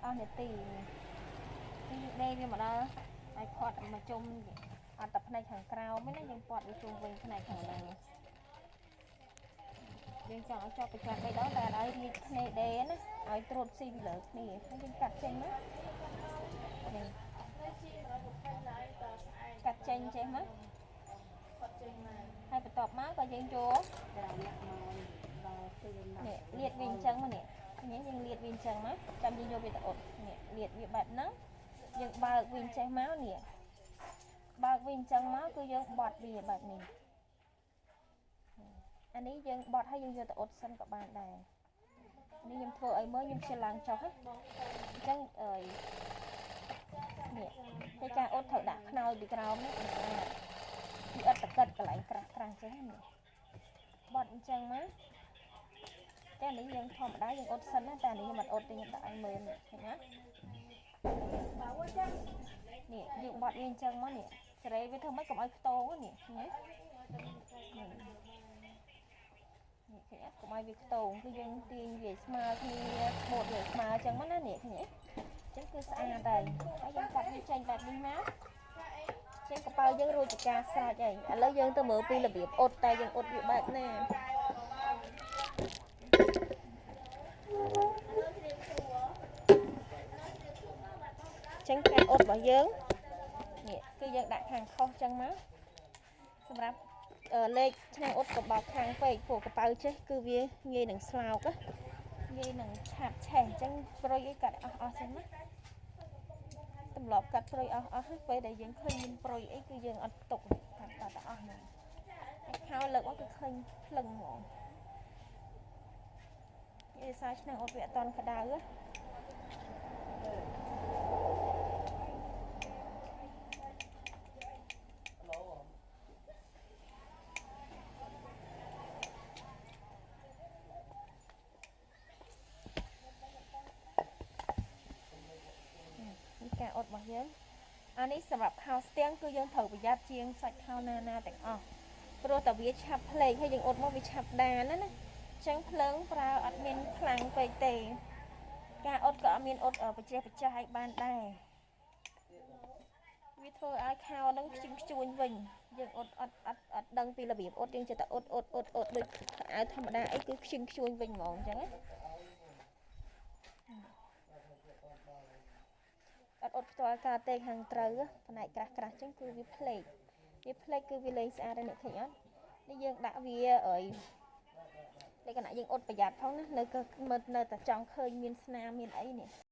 អស់នាទីនេះយើងដេវាមកដល់ឲ្យផត់មកជុំអត់តែផ្នែកខាងក្រោមទេណាយើងពាត់វាជុំវិញផ្នែកខាងលើយើងចង់ឲ្យជាប់ប្រចាំ3ដងតែឲ្យលាយគ្នាដេណាឲ្យត្រួតស៊ីពីលើគ្នាហើយយើងកាត់ចេញមកនេះកាត់ចេញចេះមកហើយបន្ទាប់មកក៏យើងយកនេះលាតវាអញ្ចឹងមកនេះយើងលាតវាអញ្ចឹងមកចាំយើងយកវាទៅអ៊ុតនេះលាតវាបែបហ្នឹងយើងបើកវាអញ្ចេះមកនេះបើកវាអញ្ចឹងមកគឺយើងបត់វាបែបនេះអានេះយើងបត់ហើយយើងយកទៅអ៊ុតសិនក៏បានដែរនេះខ្ញុំធ្វើឲ្យមើលខ្ញុំជិះឡើងចុះអញ្ចឹងអើយនេះហើយការអ៊ុតត្រូវដាក់ខ្នើយពីក្រោមនេះស្អាតវាអត់តកិតកន្លែងក្រាស់ក្រាស់ចេះនេះបត់អញ្ចឹងមកតែនេះយើងធម្មតាយើងអ៊ុតសិនណាតែនេះខ្ញុំអត់អ៊ុតទេខ្ញុំដាក់ឲ្យមើលនេះឃើញណានេះយើងបត់វាអញ្ចឹងមកនេះសេរីវាធ្វើម៉េចកុំឲ្យខ្ទងនេះឃើញទេនេះឃើញអត់កុំឲ្យវាខ្ទងគឺយើងទាញវាស្មើគ្នាស្បូតវាស្មើអញ្ចឹងមកណានេះឃើញទេអញ្ចឹងគឺស្អាតហើយហើយយើងកាត់វាចេញបែបនេះមកចេញកប៉ៅយើងរួចពីការស្រេចហើយឥឡូវយើងទៅមើលពីរបៀបអ៊ុតតែយើងអ៊ុតវាបែបណាចឹងការអ៊ុតរបស់យើងនេះគឺយើងដាក់ខាងខុសចឹងមកសម្រាប់លេខឆ្នាំងអ៊ុតកុំបោកខាងពេកព្រោះកប៉ៅចេះគឺវាងាយនឹងស្លោកងាយនឹងឆាប់ឆេះអញ្ចឹងប្រុយអីកាត់អស់អស់ចឹងណាទម្លាប់កាត់ប្រុយអស់អស់ពេលដែលយើងឃើញមានប្រុយអីគឺយើងអត់ទុកកាត់តែអស់ហ្នឹងហើយខោលើកមកគឺឃើញភ្លឹងហ្មងនេះសារឆ្នាំងអ៊ុតវាអត់តន់ក្តៅណាការអ៊ុតរបស់យើងអានេះសម្រាប់ខោស្ទៀងគឺយើងត្រូវប្រយ័ត្នជាងសាច់ខោណាណាទាំងអស់ព្រោះតែវាឆាប់ភ្លេកហើយយើងអ៊ុតមកវាឆាប់ដានណាណាអញ្ចឹងភ្លើងប្រើអត់មានខ្លាំងពេកទេការអ៊ុតក៏អត់មានអ៊ុតបច្ចេះបច្ចាស់ឲ្យបានដែរវាធ្វើឲ្យខោនឹងខ្ជិញខ្ជួញវិញយើងអ៊ុតអត់អត់អត់ដឹងពីរបៀបអ៊ុតយើងចេះតែអ៊ុតអ៊ុតអ៊ុតអ៊ុតដូចអាវធម្មតាអីគឺខ្ជិញខ្ជួញវិញហ្មងអញ្ចឹងណាអត់អត់ផ្ទាល់ការទេខាងត្រូវផ្នែកក្រាស់ក្រាស់ចឹងគឺវាភ្លេកវាភ្លេកគឺវាលែងស្អាតហើយអ្នកឃើញអត់នេះយើងដាក់វាអើយលក្ខណៈយើងអត់ប្រយ័ត្នផងណានៅក៏នៅតែចង់ឃើញមានស្នាមមានអីនេះ